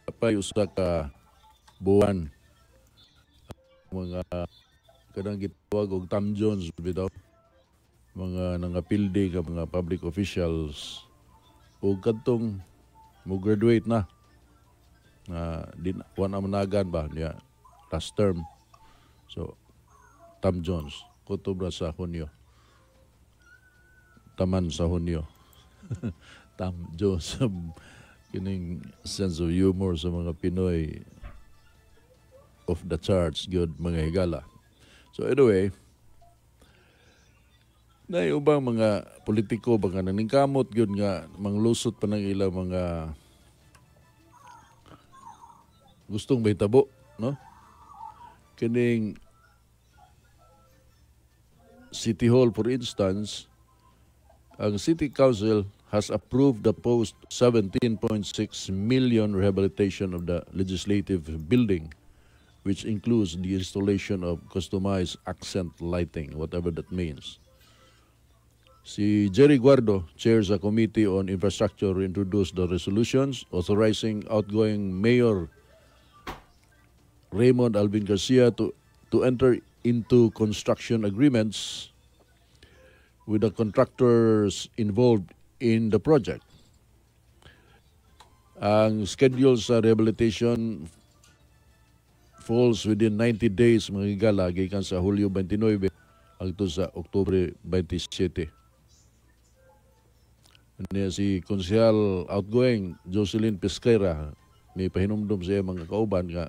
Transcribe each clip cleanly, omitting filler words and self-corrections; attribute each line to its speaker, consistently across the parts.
Speaker 1: Pa usa ka buwan mga kanang gitawag og Tom Jones bitaw, mga nangapildi ka mga public officials o kadtong mo graduate na na di wa na managan ba niya last term. So Tom Jones kutob ra sa Hunyo, taman sa Hunyo. Tom Jones, kining sense of humor sa mga Pinoy off the charts gyud, mga higala. So anyway, na ubang mga politiko ba nga naningkamot gyud nga manglusot pa ng ilang mga gustong mahitabo, no? Kining City Hall, for instance, ang City Council has approved the post 17.6 million rehabilitation of the legislative building, which includes the installation of customized accent lighting, whatever that means. Si Jerry Guardo chairs a committee on infrastructure who introduced the resolutions authorizing outgoing Mayor Raymond Alvin Garcia to enter into construction agreements with the contractors involved in the project. Ang schedule sa rehabilitation falls within 90 days, mga higala, gikan sa Hulyo 29 hangtod sa Oktubre 27. Niya si Konsehal outgoing Jocelyn Pesquera may pahinumdum sa iyang mga kauban nga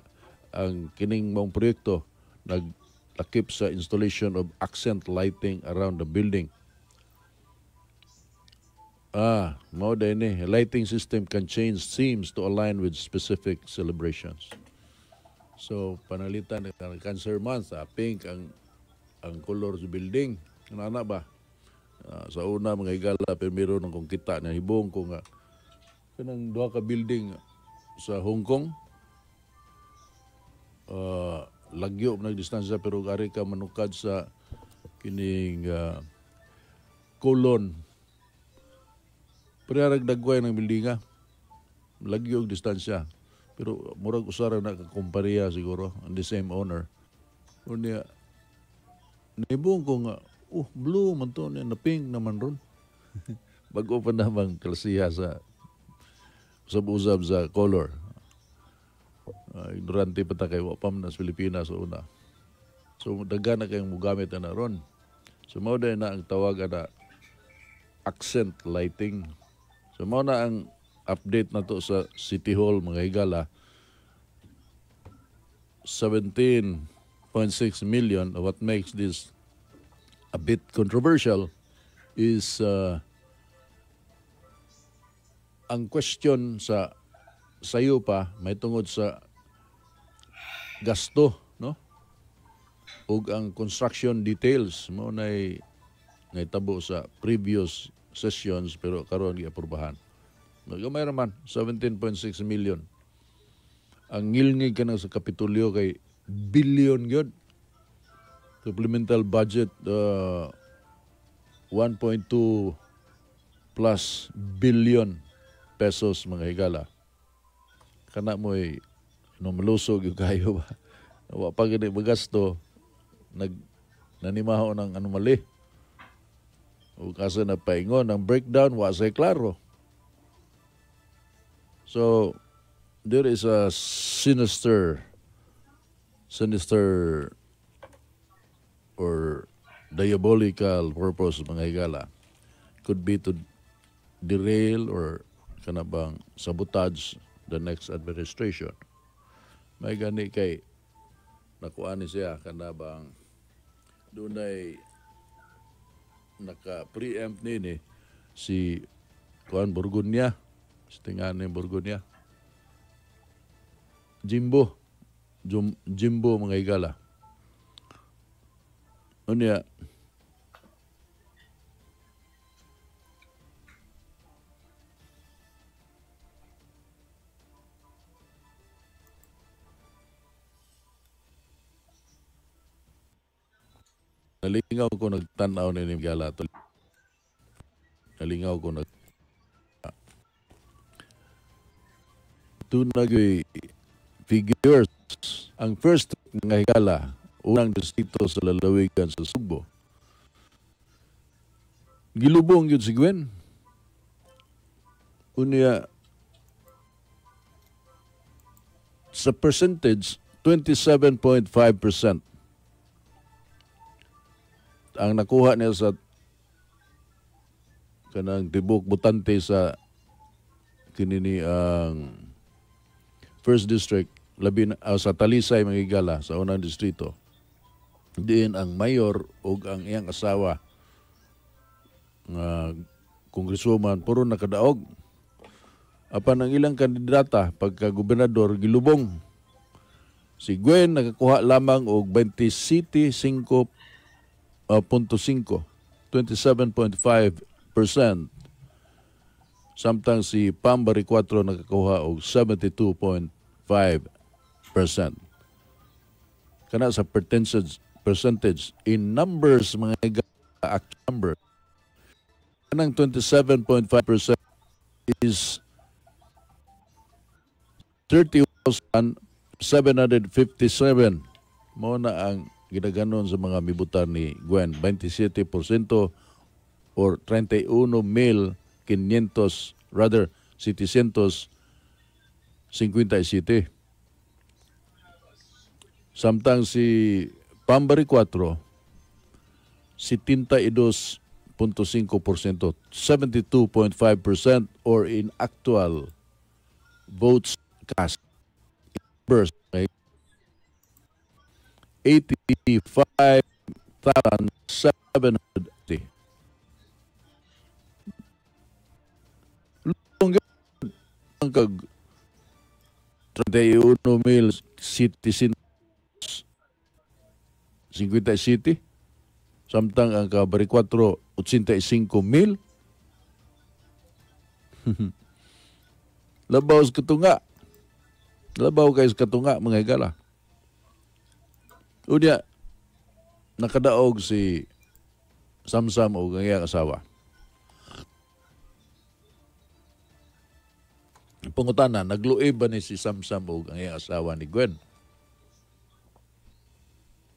Speaker 1: ang kining maong proyekto naglakip sa installation of accent lighting around the building. Mao day ni, lighting system can change themes to align with specific celebrations. So panalitan ng Cancer Month, pink ang color sa building. Ano ba? Sa una mga higala, primero nang kung kita na hibong ko nga kanang duha ka building sa Hong Kong, lagyo nagdistansya pero ari ka manukad sa kining Colon. Pero dagway ng buildinga, lagyo og distansya. Pero murag usara na kakumpariya siguro, and the same owner. Unya, nibong ko nga, oh, blue man to, na pink naman ron. Bago pa namang klasiha sa usab-usab sa color. Ignorante pa ta kay wa pa man sa Pilipinas una. So daghan na kayong mugamit na ron. So mao na ang tawagan na accent lighting. So mao na ang update na to sa City Hall, mga higala. 17.6 million. What makes this a bit controversial is ang question sa sayo pa may tungod sa gasto, no? Ug ang construction details mo nay naitabo sa previous sessions pero karon giaprobahan. Gamay ra man 17.6 million. Ang ngilngig ka na sa Kapitolyo kay billion gyud. Supplemental budget 1.2 plus billion pesos, mga higala. Kana mo'y no malusog yung kayo ba. Wa pa gani magasto, nag nanimaho ng anomaly. O kasa na paingon ang breakdown wa say klaro. So there is a sinister or diabolical purpose, mga higala. Could be to derail or kanabang sabotage the next administration. May gani kay nakuha ni siya kanabang dunay naka-preempt nini si Kuan Borgonya, si tingani Borgonya. Jimbo, Jimbo, mga higala. Unya, nalingaw ko nagtanaw ni Gala. Nalingaw ko nag Dunay figures ang first, mga higala, unang distrito sa lalawigan sa Sugbo. Gilubong yun si Gwen. Unya, sa percentage, 27.5% ang nakuha niya sa kanang tibok botante sa kinini ang first district, labi na sa Talisay, mga higala, sa unang distrito, diin ang mayor ug ang iyang asawa nga congresswoman puro nakadaog, apan ang ilang kandidata pagka gobernador gilubong. Si Gwen nakakuha lamang og 27.5, 27.5%, samtang si Pam Baricuatro nakakuha og 72.5%. Kana sa percentage. In numbers, mga actual number, kanang 27.5% is 30,757. Mao na ang gidaghanon sa mga mibutar ni Gwen, 27% or 31,500, rather 757. Samtang si Pam Baricuatro, 72.5%, 72.5% or in actual votes cast, numbers, 85,700. Lungod ang kag 31,757, samtang ang ka Baricuatro 85,000. Labaw sa katunga. Labaw kay sa katunga, mga higala. Unya, nakadaog si Samsam o ang iyang asawa. Pangutana, nagluib ba ni si Samsam o ang iyang asawa ni Gwen?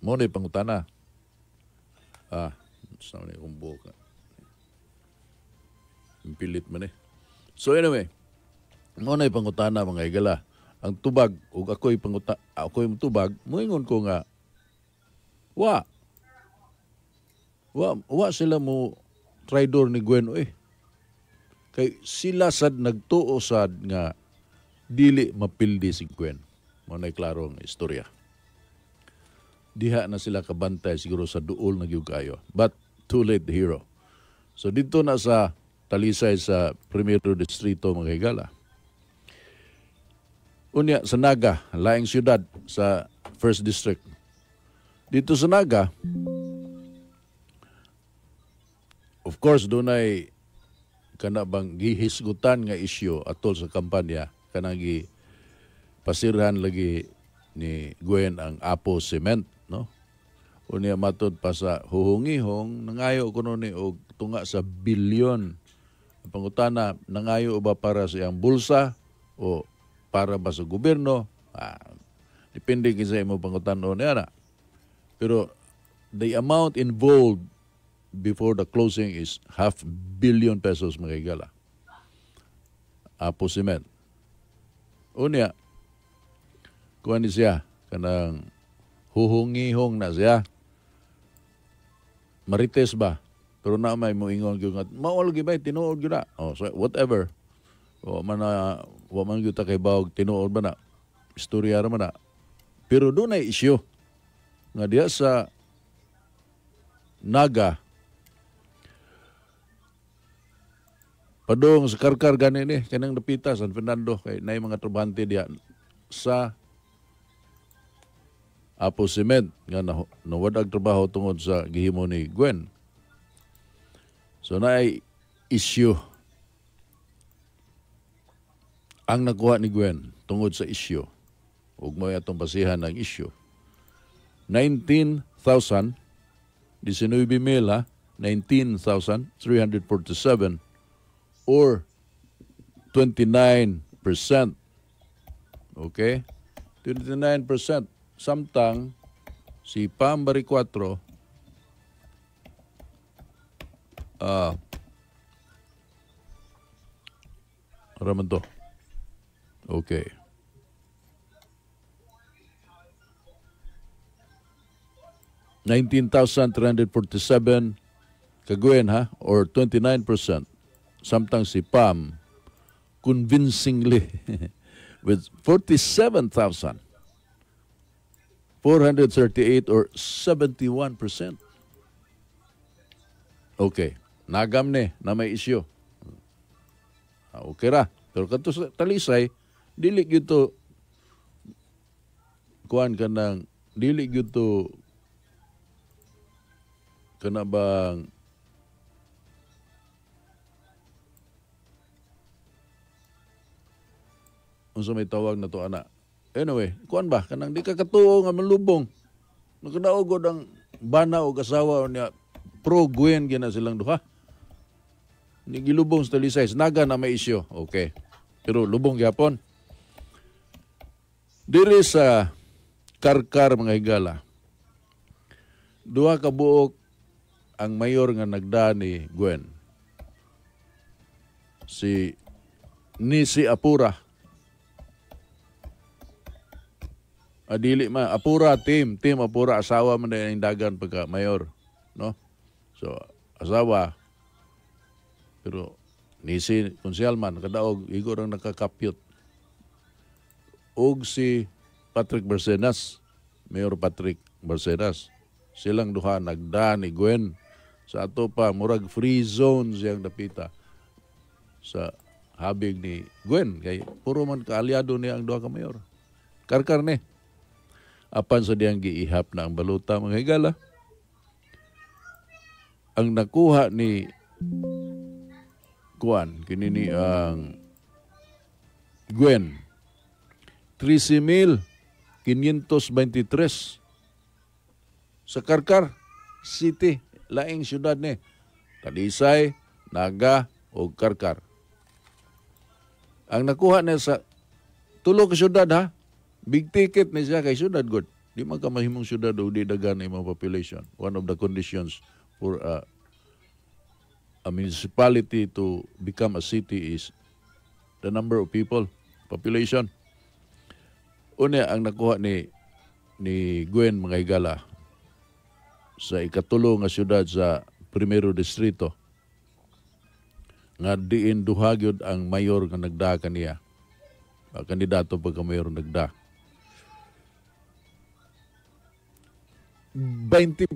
Speaker 1: Mo ni pangutana. Sa ni akong buhok. Pilit man eh. So anyway, mo na pangutana, mga higala. Ang tubag, ug ako'y tubag, moingon ko nga, wa. Wa sila mo traidor ni Gwen oy. Kay sila sad nagtuo sad nga dili mapildi si Gwen. Mo na klaro ang istorya. Diha na sila kabantay siguro sa duol na gyud kayo. But too late the hero. So dito na sa Talisay sa Primero Distrito, mga higala. Unya sa Naga, laing siyudad sa First District. Dito sa Naga, of course, dunay kana bang gihisgutan nga isyu atol sa kampanya, kanang gipasirhan lagi ni Gwen ang Apo Cement, no? Unya matod pa sa huhungihong, nangayo kuno ni og tunga sa bilyon. Ang pangutana, nangayo ba para sa iyang bulsa o para ba sa gobyerno? Depende kinsa imo pangutan-on niya na. Pero the amount involved before the closing is half billion pesos, mga higala. Apo Cement. Unya, kuha ni siya, kanang huhungihong na siya. Marites ba? Pero na may moingon gyud nga mao lagi ba tinuod gyud na. Oh, so whatever. O man na wa man gyud ta kay bawog tinuod ba na. Istorya ra man na. Pero dunay isyu nga diha sa Naga, padung sa Karkar gani ni kanang dapita San Fernando, kay nay mga trabahante diha sa Apo Cement nga nawad-ag trabaho tungod sa gihimo ni Gwen. So naay issue ang nakuha ni Gwen tungod sa issue. Ug mo'y atong basihan ang issue. 19,000, 19,000 ha, 19,347 or 29%. Okay? 29%. Samtang si Pam Baricuatro raman to. Okay. 19,347 kagwen ha, or 29%. Samtang si Pam convincingly with 47,438 or 71%. Okay. Nagam ni na may isyu. Okay ra. Pero kadto sa Talisay, dili gyud to kuan kanang dili gyud to kana bang unsa may tawag na to ana. Anyway, kuan ba kanang di ka katuo nga malubong. Nakadaog ang bana og asawa niya pro Gwen gina silang duha. Ni gilubong sa Talisay, Naga na may isyu. Okay. Pero lubong gyapon. Diri sa Karkar mga higala, duha ka buok ang mayor nga nagda ni Gwen. Si Nisi Apura. Adili ma Apura team, team Apura asawa man ang dagan pagka mayor, no? So asawa pero Nisi konsyal man kadaog igo rang nakakapyot. Og si Patrick Barcenas, Mayor Patrick Barcenas. Silang duha nagda ni Gwen sa ato pa murag free zone siyang dapita sa habig ni Gwen kay puro man kaalyado niya ang duha ka mayor. Karkar ni. Apan sa diyang giihap na ang baluta mga higala. Ang nakuha ni Kuan kini ni ang Gwen 13,523 sa Karkar City, laing syudad ni Talisay, Naga o Karkar. Ang nakuha niya sa tulo ka syudad ha, big ticket ni siya kay syudad good. Di man ka mahimong syudad o di dagan imong population. One of the conditions for a municipality to become a city is the number of people, population. Una ang nakuha ni Gwen mga higala sa ikatulo nga syudad sa Primero Distrito nga diin duha gyud ang mayor nga nagda kaniya. Kandidato pagka mayor nagda. 20%.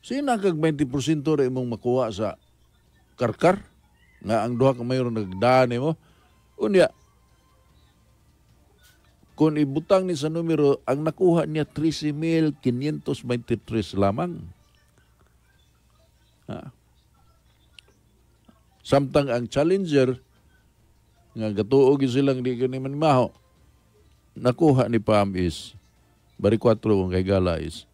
Speaker 1: Sino kag 20% ra imong makuha sa Karkar nga ang duha ka mayor nagda nimo? Unya kung ibutang ni sa numero, ang nakuha niya 13,523 lamang. Ha? Samtang ang challenger, nga gatuog silang di ka naman maho, nakuha ni Pam is, bari 4 kung kay Gala is,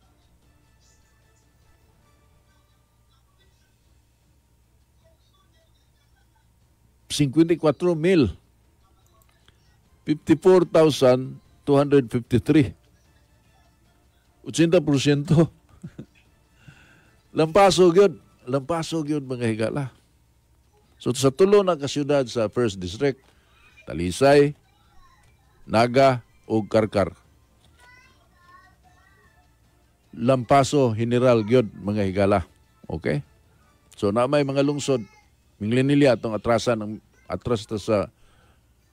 Speaker 1: 54,000. 54,253. 80%. Lampaso gyud. Lampaso gyud mga higala. So sa tulo na kasyudad sa First District, Talisay, Naga ug Karkar. Lampaso general gyud mga higala. Okay? So na may mga lungsod, Minglanilla atong atrasan ang atras ta sa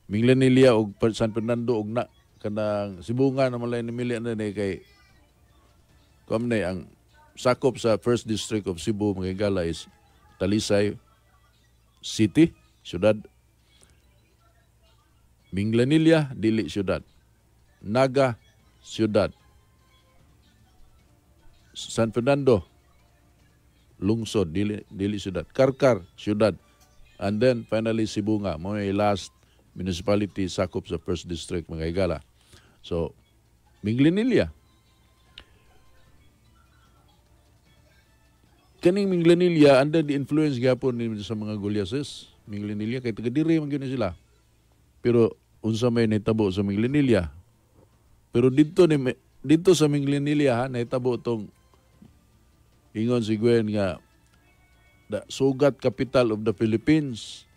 Speaker 1: Minglanilla og San Fernando og na kanang Sibunga na malay namili na ni kay kamne ang sakop sa First District of Cebu mga higala is Talisay City, syudad. Minglanilla dili syudad. Naga syudad. San Fernando lungsod dili dili syudad. Karkar syudad. And then finally Sibunga mo last municipality sakop sa First District mga higala. So Minglanilla. Kaning Minglanilla under the influence gyapon ni sa mga Gulyases. Minglanilla kay taga diri man gyud sila. Pero unsa may nahitabo sa Minglanilla. Pero dito sa Minglanilla, ha, nahitabo tong ingon si Gwen nga the sugat capital of the Philippines.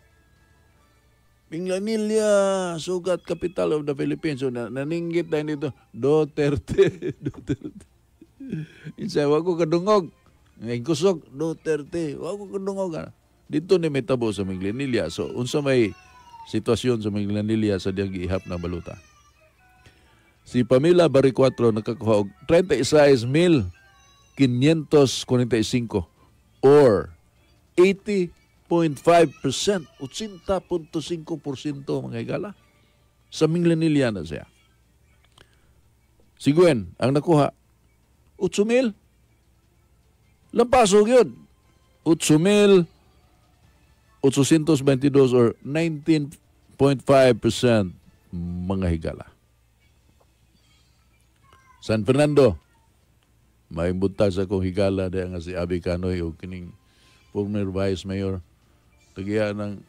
Speaker 1: Minglanilla, sugat capital of the Philippines. So, naninggit tayo nito, Duterte, Duterte. Insay, wa ko kadungog. Ngayon kusog, Duterte, wa ko kadungog. Dito ni may tabo sa Minglanilla. So, unsa may sitwasyon sa Minglanilla sa diyang giihap na baluta. Si Pamela Baricuatro nakakuha og 36,545 or 80.5%, 80.5% mga higala. Sa Minglanilla na siya. Si Gwen, ang nakuha, 8,000. Lampasog yun. 8,822 or 19.5% mga higala. San Fernando, may buntag sa akong higala diya nga si Abi Canoy o kining former vice mayor. Tagiya ng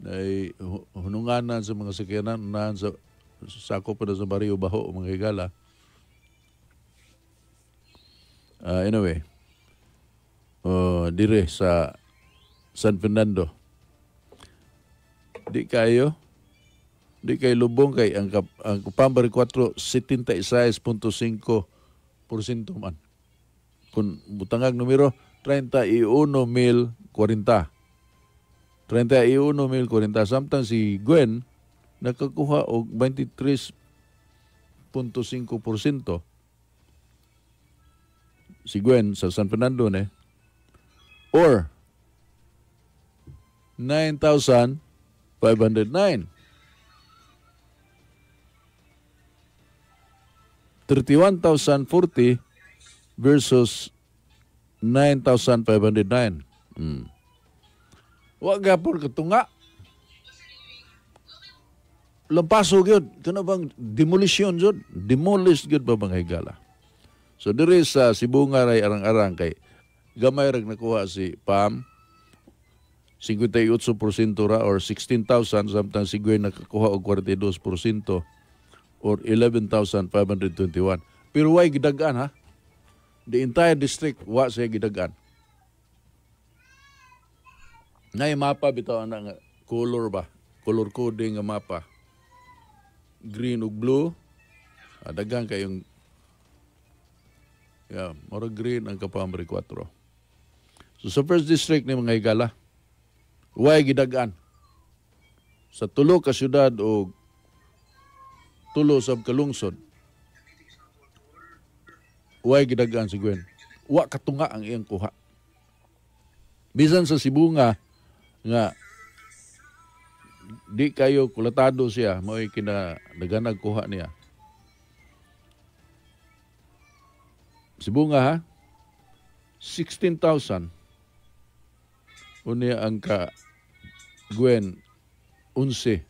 Speaker 1: ay hununganan sa mga sakyanan, unahan sa sako pa na sa Barrio Baho, mga higala. Anyway, dire sa San Fernando. Di kayo lubong kay ang Pambari 4, 76.5% man. Kung butangag numero 31,040. 31,040. Samtang si Gwen nakakuha og 23.5%. Si Gwen sa San Fernando ne or 9,509. 31,040 versus 9,509. Wa gapon katunga. Lampaso gyud. Kana bang demolition gyud? Demolish gyud ba mga higala? So diri sa Sibungaray arang-arang kay gamay rag nakuha si Pam 58% ra or 16,000, samtang si Gwen nakakuha og 42% or 11,521. Pero way gidag-an ha? The entire district wa siya gidag-an. Nay mapa bitaw ana nga color ba? Color coding nga mapa. Green ug blue. Daghang kayong yeah, mura green ang Kapambre 4. So sa first district ni mga higala, way gidag-an. Sa tulo ka syudad o tulo sa kalungsod, way gidag-an si Gwen. Wa katunga ang iyang kuha. Bisan sa Sibunga nga di kayo kulatado siya, mao'y kinadaganag kuha niya. Sibunga ha, 16,000. Unya ang ka Gwen 11.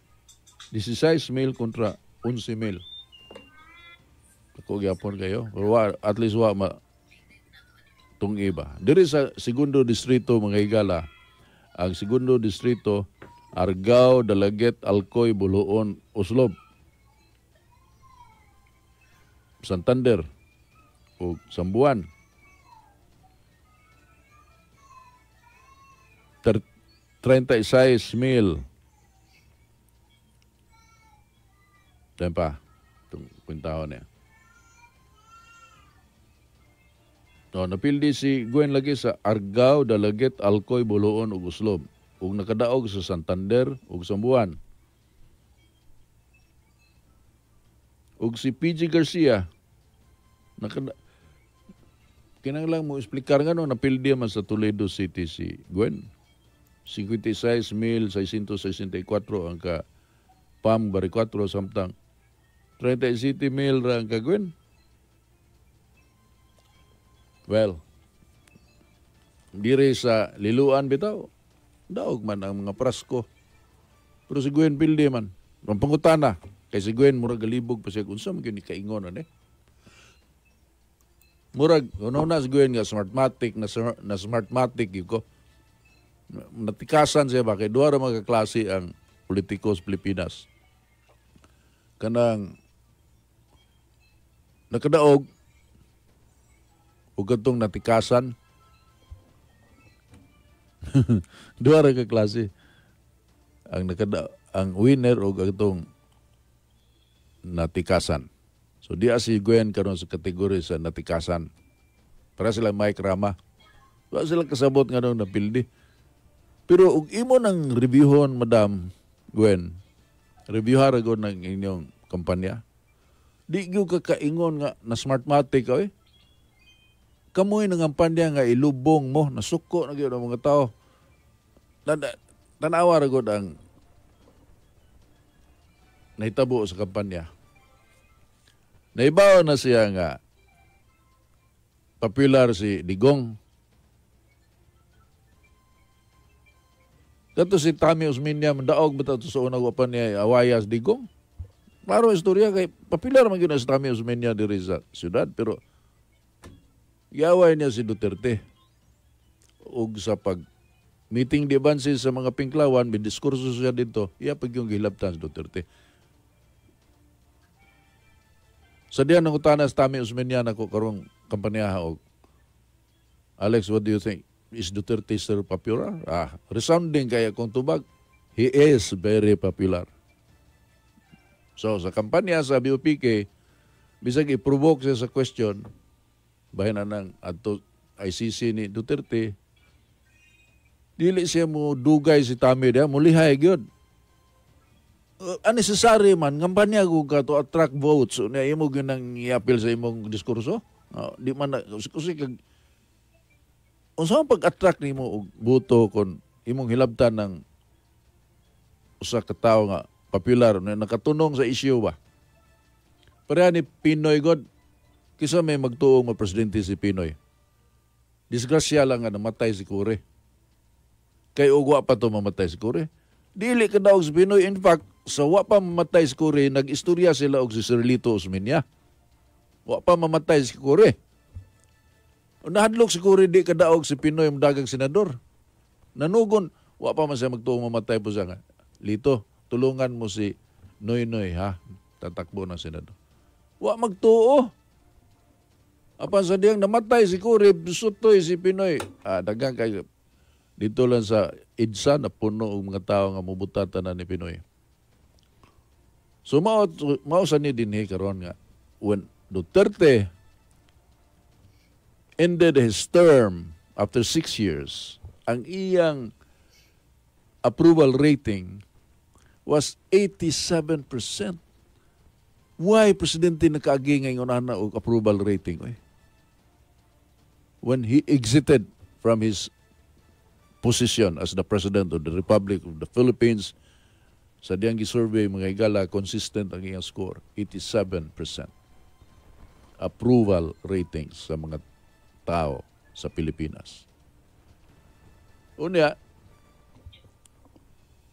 Speaker 1: 16,000 kontra 11,000. Ako gyapon kayo. Pero wa, at least wa ma tung iba. Diri sa segundo distrito mga higala, ang segundo distrito Argao, Dalaguete, Alcoy, Buluon, Oslob, Santander ug Sambuan. 36,000. Tempa, itong kwentahon niya. No, napildi si Gwen lagi sa Argao, Dalaguete, Alcoy, Buluon ug Oslob ug nakadaog sa Santander ug Sambuan. Ug si PG Garcia kinahanglan mo explicar nga no, napildi man sa Toledo City si Gwen. 56,664 ang ka Pam Baricuatro, samtang 37,000 ra ang ka Gwen. Well, dire sa Liloan bitaw, daog man ang mga prasko. Pero si Gwen pildi man. Ang pangutana, kay si Gwen murag galibog pa siya unsa man gyud ni kaingon ani. Murag una si Gwen nga smartmatic na, na smartmatic gyud ko. Natikasan siya ba kay duha ra mga klase ang politiko sa Pilipinas. Kanang nakadaog ug katong natikasan. Duha ra ka klase. Ang ang winner ug atong natikasan. So diya si Gwen karon sa kategory sa natikasan. Para sila Mike Rama. Wa sila kasabot nga nung napildi. Pero ug imo nang reviewhon, Madam Gwen, reviewha ra gud ng inyong kampanya. Di gyud ka kaingon nga na Smartmatic ka eh. Kamoy nangampanya nga ilubong mo, nasuko na gyud ang mga tao. Tanawa ra gud ang nahitabo sa kampanya. Naibaw na siya nga popular si Digong. Kato si Tommy Osmeña, mandaog ba ito sa unang wapan niya awayas Digong? Klaro istorya kay popular man gyud na si Tommy Osmeña diri sa siyudad, pero giaway niya si Duterte. Og sa pag meeting di bansi sa mga Pinklawan, may diskurso siya dito, iya pag yung gihilabtan si Duterte. Sa diyan ng utanas Tommy Osmeña nako karong kampanya og Alex, what do you think? Is Duterte still popular? Ah, resounding kaya kung tubag, he is very popular. So sa kampanya sa BOPK, bisag i-provoke siya sa question, bahin na ng adto ICC ni Duterte, dili siya mo dugay si Tommy diha, mulihay gyud. Unnecessary man, kampanya ko ka to attract votes, so, niya imo gyud nang i-appeal sa imong diskurso. Di man na, kasi kag unsa man pag-attract nimo og boto kon imong hilabtan ng usa ka tawo nga popular na nakatunong sa issue ba? Pareha ni Pinoy god, kisa may magtuong ma presidente si Pinoy. Disgrasya lang nga namatay si Cory. Kay ugwa pa to mamatay si Cory. Dili ka daog si Pinoy. In fact, sa wa pa mamatay si Cory, nag-istorya sila og si Cirilito Osmeña. Wa pa mamatay si Cory. Nahadlok si Cory di kadaog si Pinoy dagang senador. Nanugon, wa pa man siya magtuong mamatay po siya nga. Lito, tulungan mo si Noy Noy ha, tatakbo ng senador. Wa magtuo. Apan sa diyang namatay si Cory, sutoy si Pinoy. Ah, daghang kay dito lang sa EDSA na puno og mga tao nga mubuta tanan ni Pinoy. So mao sa ni dinhi karon nga when Duterte ended his term after 6 years, ang iyang approval rating was 87%. Why presidente nakaagi ngayon na og approval rating? Oy? When he exited from his position as the President of the Republic of the Philippines, sa diyang gisurvey mga higala, consistent ang iyang score, 87% approval ratings sa mga tao sa Pilipinas. Unya,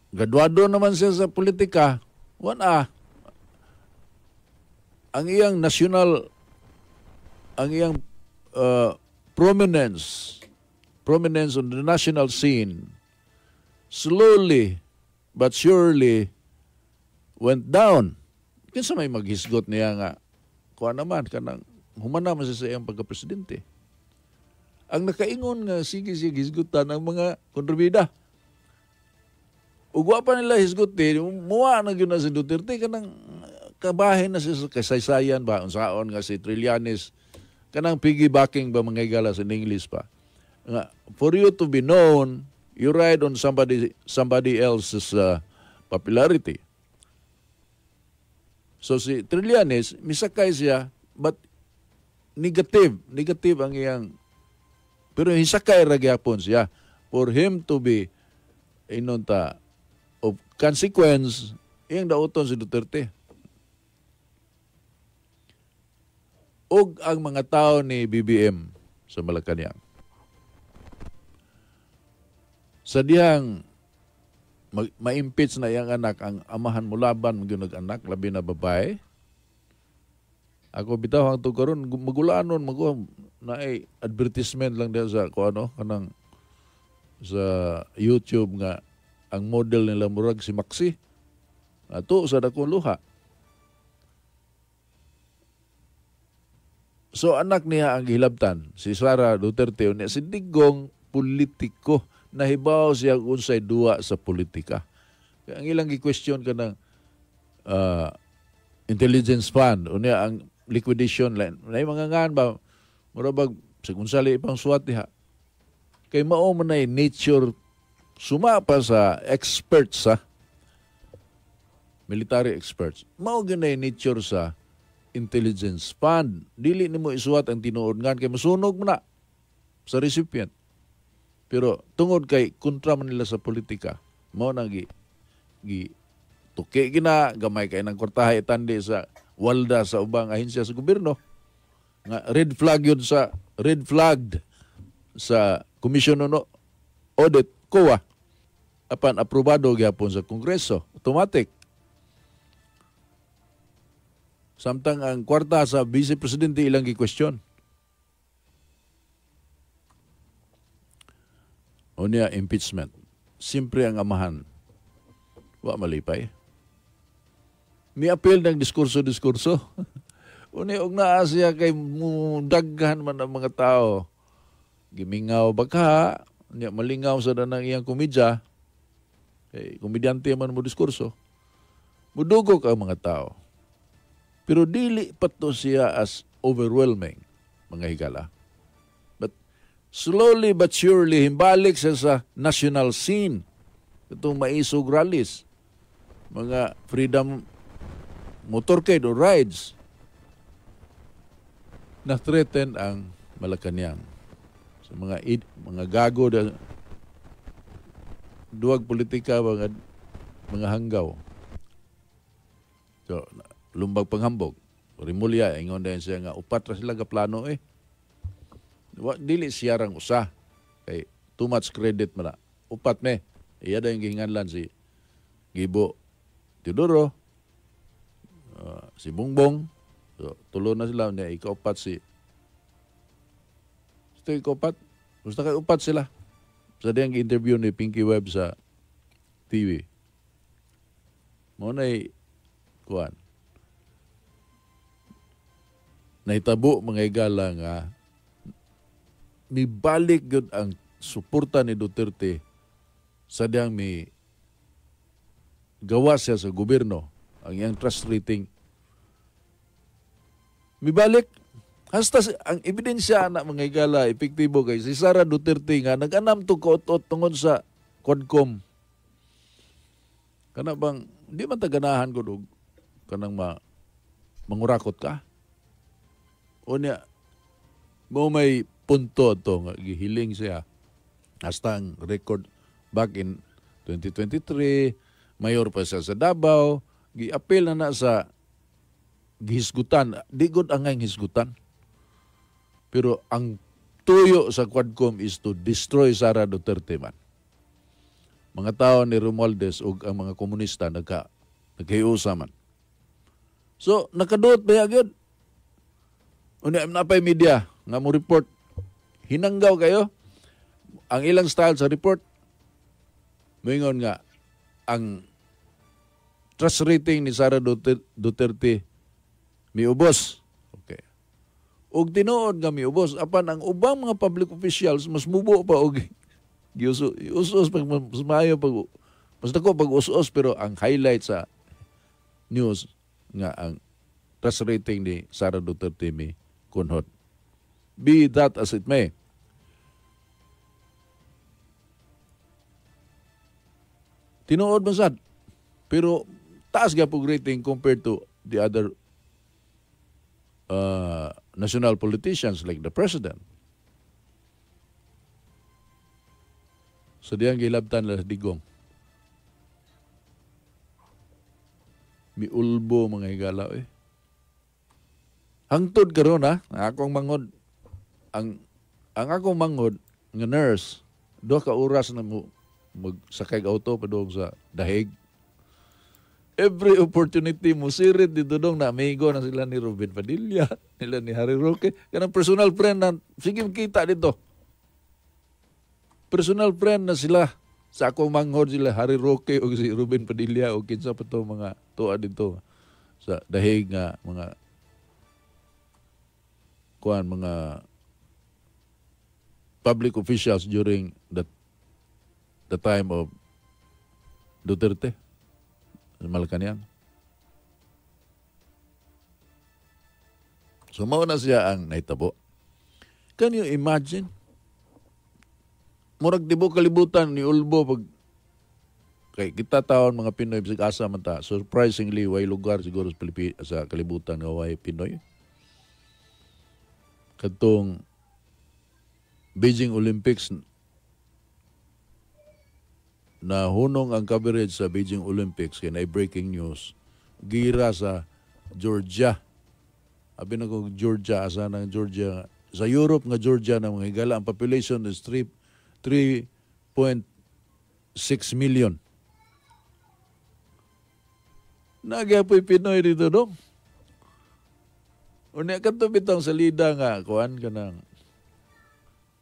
Speaker 1: graduado naman siya sa politika, wala. Ang iyang national, ang iyang prominence on the national scene, slowly but surely went down. Kinsa may maghisgot niya nga, kuha naman, kanang humana man siya sa iyang pagka-presidente. Ang nakaingon nga sige siya hisgutan ang mga kontrabida. Ug wa pa nila hisguti, muwa na gyud na si Duterte kanang kabahin na siya sa kasaysayan ba unsaon nga si Trillanes kanang piggybacking ba mga higala sa English pa. Nga, for you to be known, you ride on somebody else's popularity. So si Trillanes, misakay siya, but negative ang iyang, pero hisakay ra gyapon siya for him to be inunta of consequence, iyang dauton si Duterte. Og ang mga tao ni BBM sa Malacanang. Sa diyang ma-impeach na iyang anak, ang amahan mo laban magyud anak, labi na babae. Ako bitaw ang tukaron, magulanon, naay advertisement lang diha sa ko ano, kanang sa YouTube nga ang model nila murag si Maxi. Ato sa dakong luha. So anak niya ang gihilabtan, si Sara Duterte. Unya si Digong politiko, nahibaw siya unsay duwa sa politika. Kaya ang ilang gi-question kanang intelligence fund, unya ang liquidation line. Nay mga ngan ba mura bag sa unsali ipang suwat diha. Kay mao man nay nature suma pa sa experts sa military experts. Mao gyud nature sa intelligence fund. Dili nimo isuwat ang tinuod ngan kay masunog man na sa recipient. Pero tungod kay kontra man nila sa politika, mao nang gi gi tuki gina gamay kay nang kwartaha itandi sa walda sa ubang ahensya sa gobyerno. Nga red flag yun sa red flagged sa Commission on Audit, COA, apan aprobado gyapon sa Kongreso, automatic. Samtang ang kwarta sa Vice Presidente ilang gi-question. Unya impeachment. Siyempre ang amahan wa malipay. Mi-appeal ng diskurso-diskurso. Unya og naa siya kay daghan man ang mga tao. Gimingaw baka, unya malingaw sa danang iyang komedya. Kay komedyante man mo diskurso. Mudugok ang mga tao. Pero dili pa to siya as overwhelming, mga higala. But slowly but surely, himbalik siya sa national scene. Itong maisog rallies, mga freedom motorcade or rides, na-threaten ang Malacanang. Sa mga gago, da, duwag politika, mga hanggaw. So, lumbag panghambog. Rimulya, ingon din siya nga, upat ra sila gaplano eh. Dili siya rang usa. Kay too much credit man na. Upat me. Iya da yung gihinganlan si Gibo Teodoro, si Bongbong. So, tulo na sila. Niya, ikaupat si... Ito ikaupat. Basta kay upat sila. Sa diyang interview ni Pinky Webb sa TV. Mo na'y kuan. Nahitabo mga higala nga mibalik gyud ang suporta ni Duterte sa diyang mi gawa siya sa gobyerno, ang iyang trust rating mibalik. Hasta ang ebidensya na mga higala epektibo kay si Sara Duterte nga nag-anam to kaot-ot tungod sa Quadcom. Kana bang di man ta ganahan gud og kanang mangurakot ka? Unya, mo may punto to nga gihiling siya. Hasta ang record back in 2023, mayor pa siya sa Davao, gi-appeal na na sa gihisgutan. Di gud ang hisgutan. Pero ang tuyo sa Quadcom is to destroy Sara Duterte man. Mga tao ni Romualdez ug ang mga komunista naghiusa man. So, nakaduot ba gyud? Unya, napay media nga mo report. Hinanggaw kayo. Ang ilang style sa report, moingon nga, ang trust rating ni Sara Duterte miubos. Okay. Og tinuod nga miubos, apan ang ubang mga public officials mas mubo pa og giusos pag mas maayo pag mas dako pag us-us, pero ang highlight sa news nga ang trust rating ni Sara Duterte mi kunhod. Be that as it may. Tinuod man sad. Pero taas gyapon rating compared to the other national politicians like the president. So diyang gilabtan la Digong. Miulbo mga higala eh. Hangtod karon ha, akong manghod ang akong manghod nga nurse, 2 ka oras na mo magsakay auto padung sa Dahig. Every opportunity mo sirit dito dong na amigo na sila ni Robin Padilla, nila ni Harry Roque, kanang personal friend na sige kita dito. Personal friend na sila sa akong manghod sila Harry Roque o si Ruben Padilla o kinsa pa to mga tuwa dito sa Dahig nga mga kuan, mga public officials during the time of Duterte sa Malacanang. So mao na siya ang nahitabo. Can you imagine? Murag tibuok kalibutan ni Ulbo pag kay kita taon mga Pinoy bisag asa man ta. Surprisingly, way lugar siguro sa Pilipinas, sa kalibutan nga way Pinoy. Kadtong Beijing Olympics, na hunong ang coverage sa Beijing Olympics kay na breaking news, gira sa Georgia. Abi na kong Georgia, asa ng Georgia? Sa Europe nga Georgia na mga higala, ang population is 3.6 million. Nagyapoy Pinoy dito dong. Unya kadto bitong salida nga kuan kanang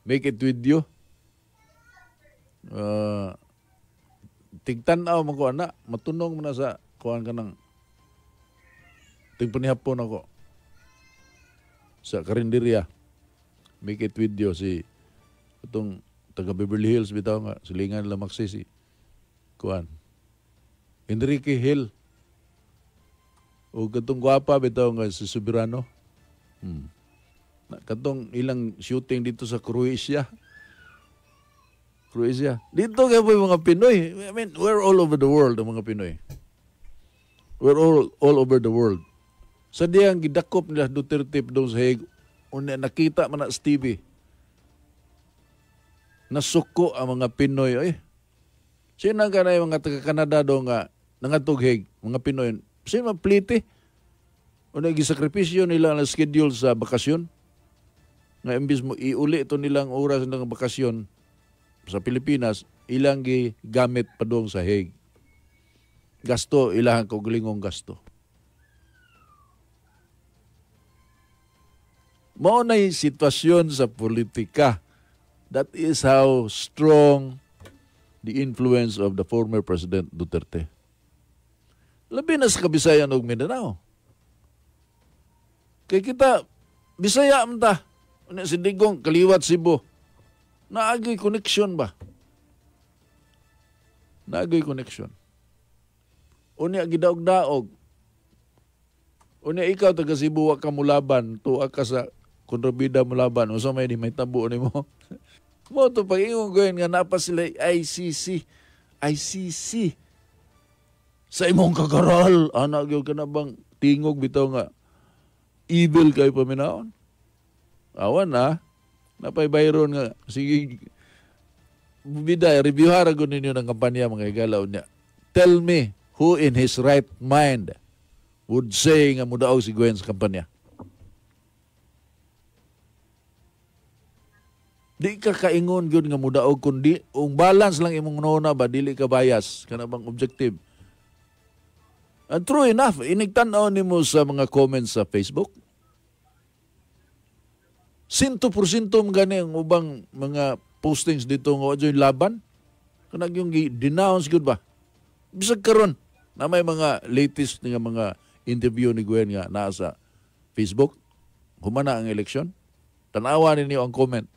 Speaker 1: make it with you. Tigtan-aw man ko ana, matunong man na sa kuan kanang tigpanihapon ako sa karinderya. Make it with you si itong taga Beverly Hills bitaw nga silingan nila maksi si kuan Enrique Hill o katong gwapa bitaw nga si Soberano. Katong ilang shooting dito sa Croatia. Croatia. Dito kaya po yung mga Pinoy. I mean, we're all over the world ang mga Pinoy. We're all over the world. Sa diyang gidakop nila Duterte doon sa Hague, unya nakita man na sa TV. Nasuko ang mga Pinoy. Ay, sino ka na yung mga taga-Canada doon nga nangatog Hague, mga Pinoy? Sino mapliti? Unya gisakripisyo nila ang schedule sa bakasyon. Nga imbis mo iuli ito nilang oras ng bakasyon sa Pilipinas, ilang gigamit pa doon sa Hague. Gasto, ilahang kaugalingong gasto. Mao na yung sitwasyon sa politika. That is how strong the influence of the former President Duterte. Labi na sa Kabisayan ug Mindanao. Kay kita, Bisaya man ta. Ano, si Digong, kaliwat Cebu. Naagay connection ba? Naagay connection. Unya gidaog-daog. Unya ikaw taga Cebu wa ka mulaban, tuwa ka sa kontrabida mulaban, unsa may di may tabo nimo. Mo to pag-ingon ko nga napa sila ICC. ICC. Sa imong kagaral, ana gyud ka na bang tingog bitaw nga evil kay paminaon. Awan na, napay Byron nga sige bida review ra gud ninyo ng kampanya mga higala unya. Tell me who in his right mind would say nga mudaog si Gwen sa kampanya. Di ka kaingon gyud nga mudaog kundi ung balance lang imong nona ba, dili ka bias kana bang objective. And true enough, inigtan-aw nimo sa mga comments sa Facebook. 100% gani ang ubang mga postings dito nga wa laban. Kanang yung denounce gyud ba? Bisag karon na may mga latest nga mga interview ni Gwen nga naa sa Facebook. Humana ang eleksyon. Tan-awa ninyo ang comment.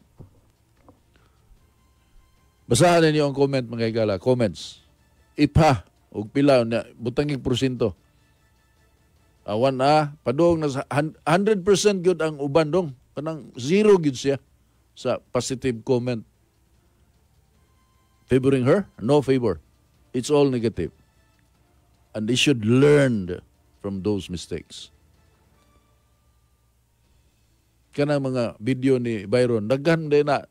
Speaker 1: Basahan ninyo ang comment mga higala, comments. Ipa og pila na butangig porsyento. Awan na padung na 100% gyud ang uban dong. Kanang zero gyud siya sa positive comment. Favoring her? No favor. It's all negative. And they should learn from those mistakes. Kanang mga video ni Byron, daghan din na.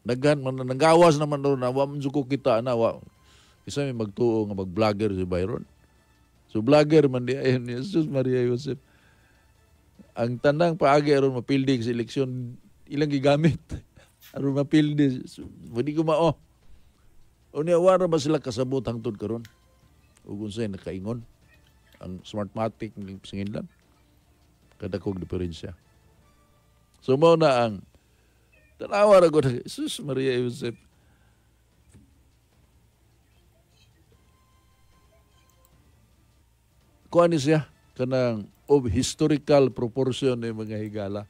Speaker 1: Daghan man na, nagawas naman doon na, wa man jud ko kita na, wa. Isa may magtuo nga mag-vlogger si Byron. So vlogger man di ayon ni Jesus Maria Joseph. Ang tanang paagi aron mapildi sa eleksyon ilang gigamit aron mapildi. So, di ko mao. Unya wa ra ba sila kasabot hangtod karon? Ug unsay nakaingon ang Smartmatic ng singinlan. Kadakog diferensya. So mao na ang tanawa ra gud Jesus Maria Joseph. Kuan ni siya kanang of historical proportion ni mga higala.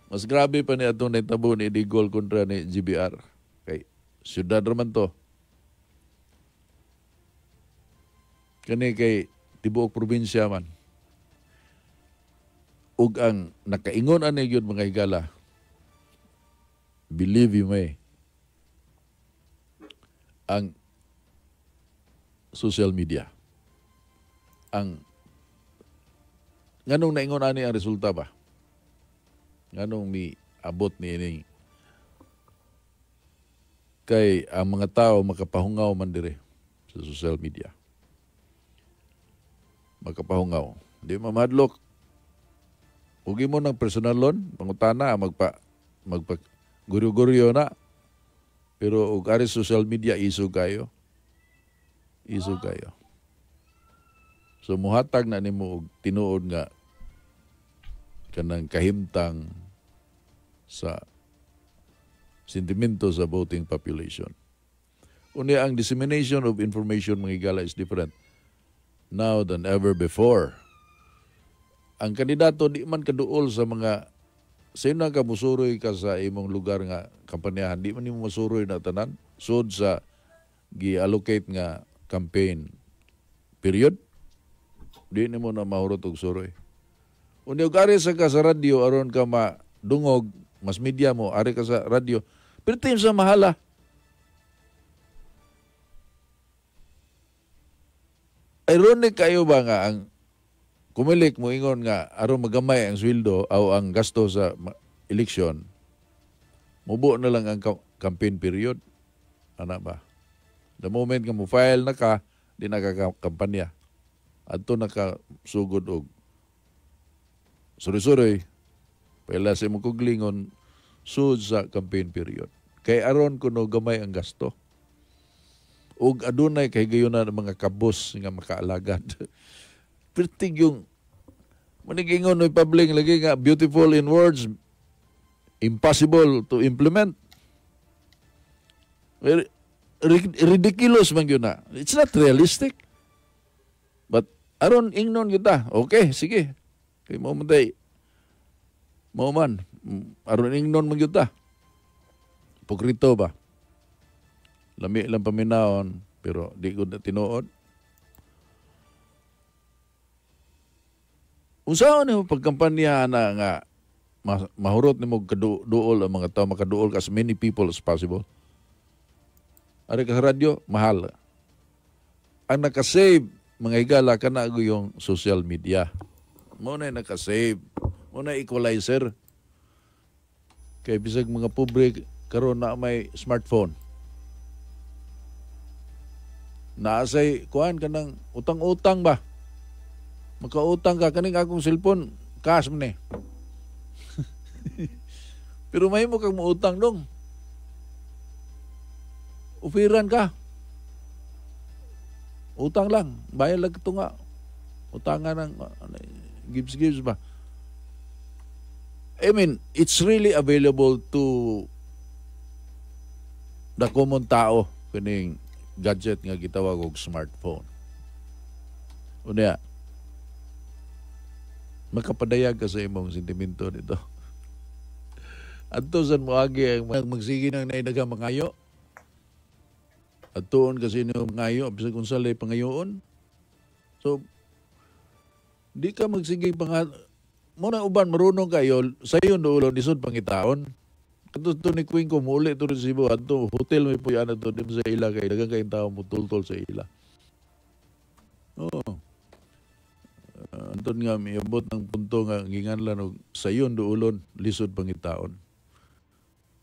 Speaker 1: Mas grabe pa ni atong nahitabo ni Digol kontra ni GBR. Kay syudad raman to. Kani kay tibuok probinsya man. Ug ang nakaingon ani gyud mga higala, believe you may, ang social media. Ang nganong naingon ani ang resulta ba? Nganong mi abot ni ining kay ang mga tao makapahungaw man dire sa social media. Makapahungaw. Di mamahadlok. Ugi mo ng personalon, pangutana, magpa guryo-guryo na. Pero og ari social media, isog kayo. Isog kayo. So muhatag na nimo og tinuod nga kanang kahimtang sa sentimento sa voting population. Unya ang dissemination of information mga higala is different now than ever before. Ang kandidato di man kaduol sa mga sino ka musuroy ka sa imong lugar nga kampanyahan, di man nimo masuroy na tanan sud sa gi-allocate nga campaign period. Di nimo na mahurot og suroy. Unya og ari sa ka sa radyo aron ka madungog, mas media mo ari ka sa radyo, pero team sa mahala. Ironic kayo ba nga ang kumilik mo ingon nga aron magamay ang sweldo o ang gasto sa eleksyon, mubo na lang ang campaign period. Ana ba? The moment nga mo file na ka, di na ka kampanya. Adto na ka sugod og suri-suri, paila sa imong kuglingon, sud sa campaign period. Kay aron kuno gamay ang gasto. Ug adunay kahigayonan ang mga kabos nga makaalagad. Pertig yung manigingon ng public lagi nga beautiful in words, impossible to implement. Very ridiculous man yun na. It's not realistic. But aron ingnon kita, okay, sige. Kay mo man tay, mo man, aron ingnon man yun ta. Hipokrito ba? Lami lang paminaon, pero di ko na tinuod. Unsaon nimo pagkampanya na nga mahurot nimo kaduol ang mga tao, makaduol ka as many people as possible. Ari ka sa radyo, mahal. Ang nakasave, mga higala, kana yung social media. Mo na nakasave. Mo na equalizer. Kay bisag mga pobre karon na may smartphone. Naasay kuan kanang utang-utang ba? Makautang ka kaning akong cellphone, cash man eh. Pero mahimo kang muutang dong. Upiran ka. Utang lang, bayad lang ito nga. Utangan ng gives ba? I mean, it's really available to the common tao kining gadget nga gitawag og smartphone. Unya, makapadayag ka sa imong sentimento nito. Adto san moagi ang magsige nang nainaga mangayo. Adtoon kasi niyo mangayo bisag unsa lay pangayoon. So di ka magsige pang mo na uban marunong kayo sayon dulo lisod pangitaon. Kadto to ni Queen ko muuli to sa Cebu adto hotel may puyan adto dim sa ila kay daghang kayong tao mutultol sa ila. Oo. Anton nga miabot ng punto nga ginganlan og sayon duolon lisod pangitaon.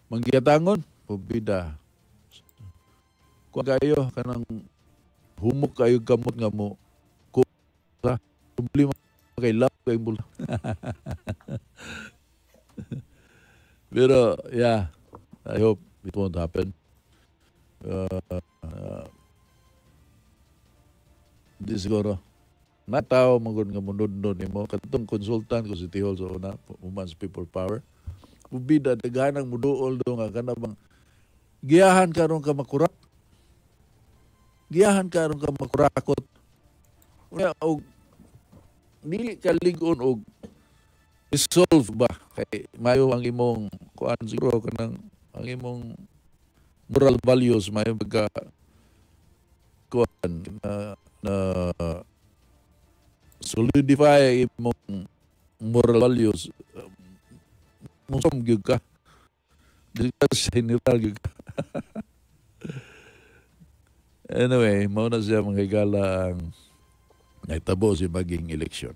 Speaker 1: Manggiyatangon pubida. Kuan kayo kanang humok kayo kamot nga mo ko sa problema kay love kay bul. Pero yeah, I hope it won't happen. Di siguro. Natao magod nga munod-nod nimo katong konsultan ko City Hall sa una, Women's People Power. Ubida daghanang muduol do nga kana bang giyahan karon ka makurak. Giyahan karon ka makurakot. Unya og dili ka lig-on og Resolve ba kay mayo ang imong kuan, siguro kanang ang imong moral values mayo pagka kuan na solidify imong moral values, musom gyud ka. Dili ka general gyud ka. Anyway, mao na siya, mga higala, ang nahitabo sa maging eleksyon.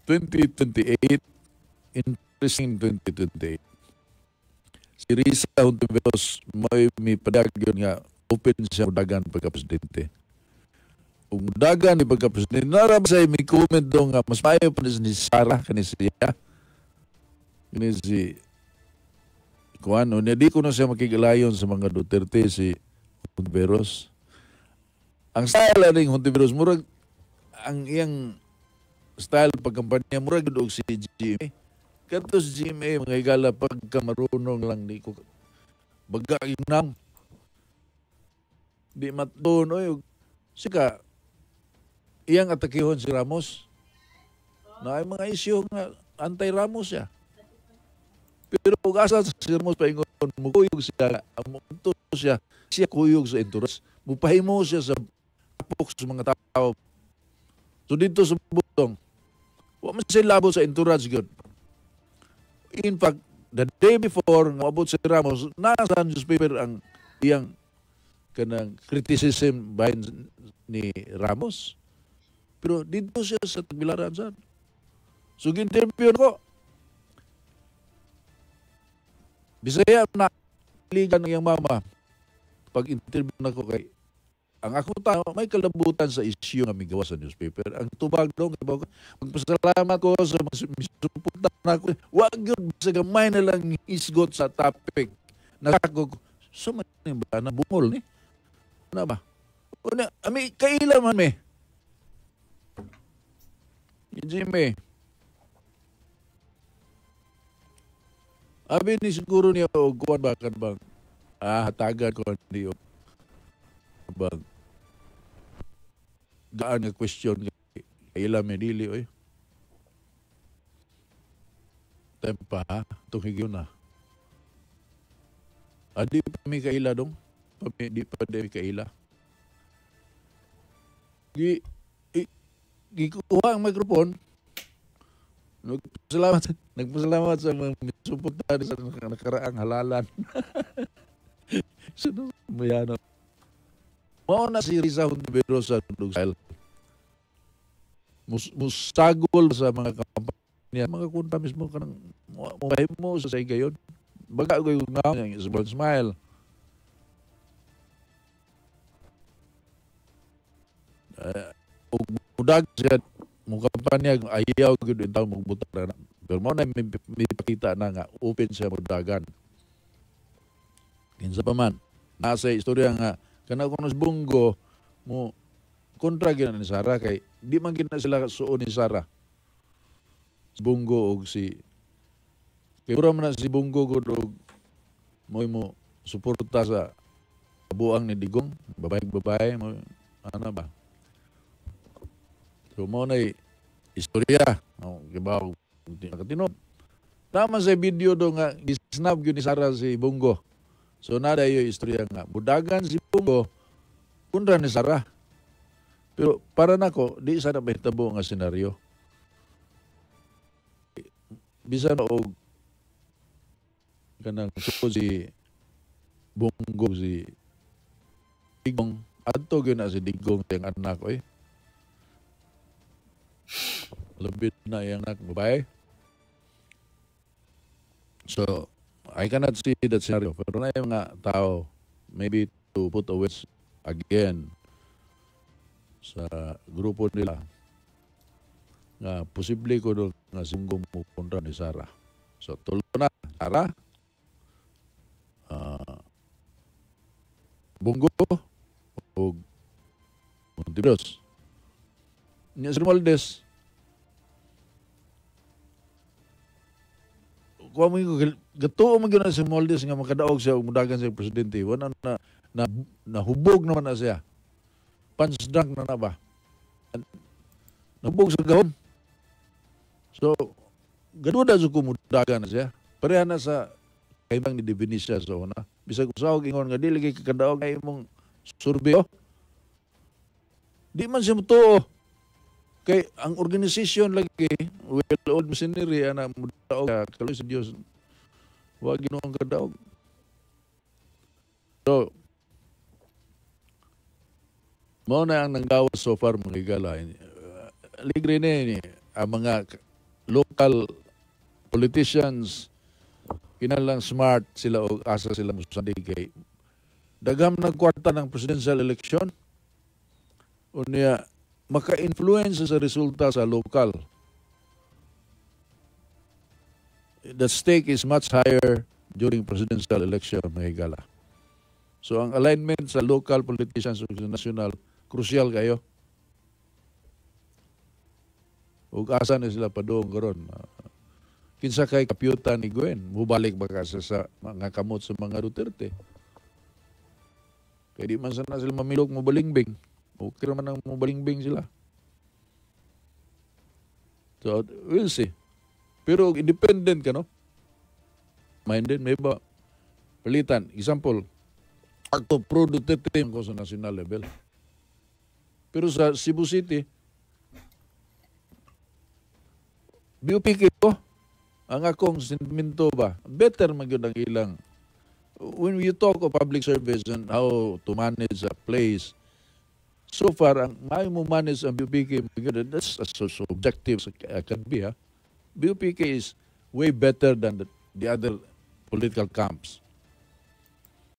Speaker 1: 2028, interesting 2028. Si Risa Hontiveros may mipadayag yun nga open siya mudagan pagka-presidente. Ug mudagan ni pagka-presidente, nara ba sa may comment do nga mas maayo pa ni Sara kani siya. Kani si kuan, unya di ko na siya makigilayon sa mga Duterte si Hontiveros. Ang style aning Hontiveros, murag ang iyang style pagkampanya murag gud og si GMA. Kadto si GMA, mga higala, pagka marunong lang di ko baga nang di matun oy sika iyang atakihon si Ramos na ay mga isyu nga anti-Ramos siya. Pero ug asa si Ramos paingon mukuyog siya, muto siya, siya kuyog sa entourage, mupahimo siya sa tapok sa mga tao. So dito sa butong, wa man siya labo sa entourage gyud. In fact, the day before nga moabot si Ramos, nasa newspaper ang iyang kanang criticism bahin ni Ramos. Pero dito siya sa Tagbilaran sad. So gi-interview ko. Bisaya na ligan ng iyang mama. Pag interview na ko kay ang ako tao may kalabutan sa issue nga migawas sa newspaper. Ang tubag dong, magpasalamat ko sa misuporta na ako. Wa gyud sa gamay na lang isgot sa topic. Nakako so man ba na bungol ni? Ano ba? Una, ami kaila man me. Jimmy. Abi ni siguro niya og kuan ba kan bang hatagan ko ni og bang gaan nga question kaila me dili oy. Tempa ha, itong higyon na. Adi pa mi kaila dong. Di pa di kaila. Gikuha ang microphone. Nagpasalamat sa mga misuporta sa nakaraang halalan. Sino mayano? Mao na si Risa Hontiveros sa style. Musagol sa mga kampanya, mga kunta mismo kanang mo sa higayon. Baga ko yung nga smile smile. Ug mudag siya mo kampanya ayaw gyud intaw mong buta na. Pero mao na may pakita na nga open siya mudagan. Kinsa pa man nasa istorya nga kana kuno si Bunggo mo kontra gyud ni Sara kay di man gid na sila suon ni Sara. Si Bunggo og si kay mura man na si Bunggo gud og mo suporta sa buang ni Digong, babae mo ana ba. So mo na istorya, oh, gibaw katino. Tama sa video do nga gisnap gyud ni Sara si Bunggo. So nada yung istorya nga budagan si Bunggo kontra ni Sara. Pero para nako di sana mahitabo nga senaryo. Bisan og kanang si Bunggo si Digong, adto gyud na si Digong yang anak oy. Labit na iyang anak babae. So I cannot see that scenario. Pero na yung mga tao, maybe to put a wedge again sa grupo nila nga posible ko doon nga sunggo mo kontra ni Sara. So tulo na, Sara, Bunggo, o Hontiveros. Nya si Romualdez, kuha mo yung gatuo man gyud na si Romualdez nga makadaog siya ug mudagan siya presidente. Wala na, na nahubog naman na siya. Punch drunk na na ba? Nahubog sa gahom. So, Gaduda sa kumudaga na siya. Pareha na sa kaibang ni De Venecia sa una. Bisag usaha ingon nga dili kay kakadaog ay imong survey. Oh. Di man siya mutuo. Kay ang organisasyon lagi well old machinery ana mudaog kaloy sa Dios. Wa Ginoong kadaog. So, mao na ang nanggawas so far, mga higala. Ligre ni ang mga local politicians, kinahanglan smart sila o asa sila mosandig kay daghang nagkwarta ng presidential election. Unya maka-influence sa resulta sa local. The stake is much higher during presidential election, mga higala. So ang alignment sa local politicians ug sa national, crucial kayo. Ug asa na sila padung karon? Kinsa kay kapyuta ni Gwen? Mubalik ba ka sa mga kamot sa mga Duterte? Kay di man sana sila mamilok mo balingbing. Okay naman ang mobalingbing sila. So, we'll see. Pero independent ka, no? Minded, may ba? Palitan. Example, ako pro Duterte ko sa national level. Pero sa Cebu City, BUPK ko, ang akong sentimento ba, better man gyud ang ilang. When you talk of public service and how to manage a place, so far, ang maayo mo manage ang BUPK, that's as subjective as can be. Ha? BUPK is way better than the other political camps.